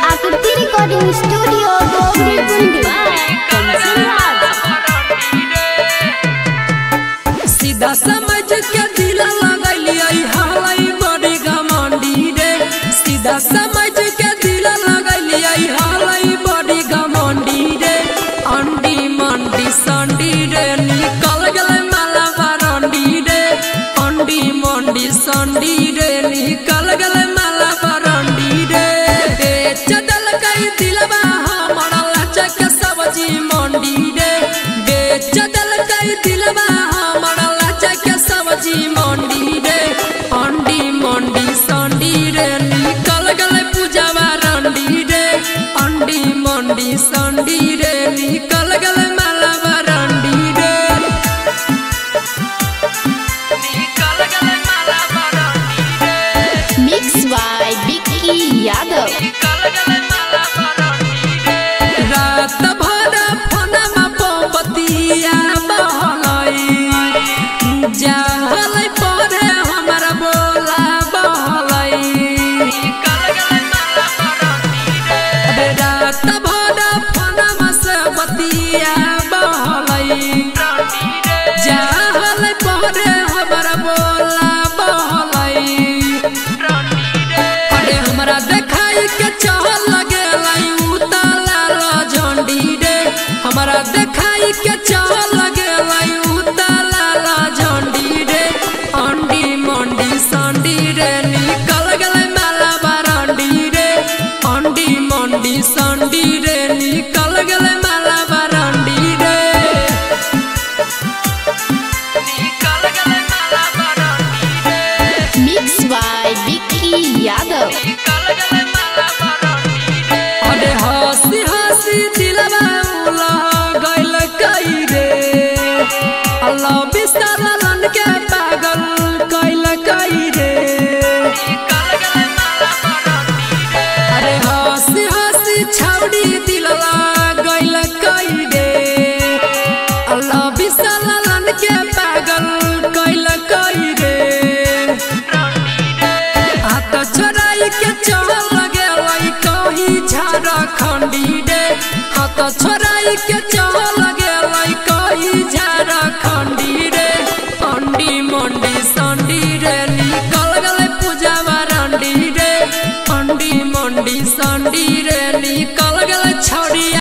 Aakriti recording studio Gogri. सीधा समझ के दिल लगलियै हलई बड़ी घमंडी रे। सीधा समझ के दिल लगलियै हलई बड़ी घमंडी रे। अंडी मंडी संडी रे निकल गेलै माला बरंडी रे। अंडी मंडी संडी रे निकल गेलै माला बरंडी रे। बेच देलकै दिलवा हमर लचक सब्जी मंडी रे। बेच देलकै दिलवा हमर लचक सब्जी मंडी रे। अंडी मंडी संडी रे निकल गेलै पूजावा रंडी रे। अंडी मंडी संडी रे निकल गेलै मालावा रंडी रे। निकल गेलै मालावा रंडी रे। Mix by Vicky Yadav. निकल गेलै मालावा रंडी रे। रात भर फोनमा बतिया बहलै जाहलै पढ़े हमरा बोला बहलै। रात भर फोनमा से बतिया बहलै जाहलै पढ़े हमरा बोला बहलै। अरे हमरा देखाई के चहल लगेलै उताला झंडी रे। हमरा देखाई के चहल लगेलै उताला झंडी रे। अंडी मंडी संडी रे निकल गेलै माला बरंडी रे। अंडी मंडी संडी रे निकल गेलै माला बरंडी रे। निकल गेलै माला बरंडी रे। Mix by Vicky Yadav. निकल गेलै माला बरंडी रे। अरे हंसी हंसी दिलवा गइल कई रे। अल्लाह बिसरलन के पागल कैल कई रे। अरे हंसी हंसी छौड़ी दिलवा गइल कई रे। अल्लाह बिसरलन के पागल कैल कई रे। हाथ छोड़ाई के चल लगेलै कहीं झारखंडी रे। हाथ छोड़ाई के चल।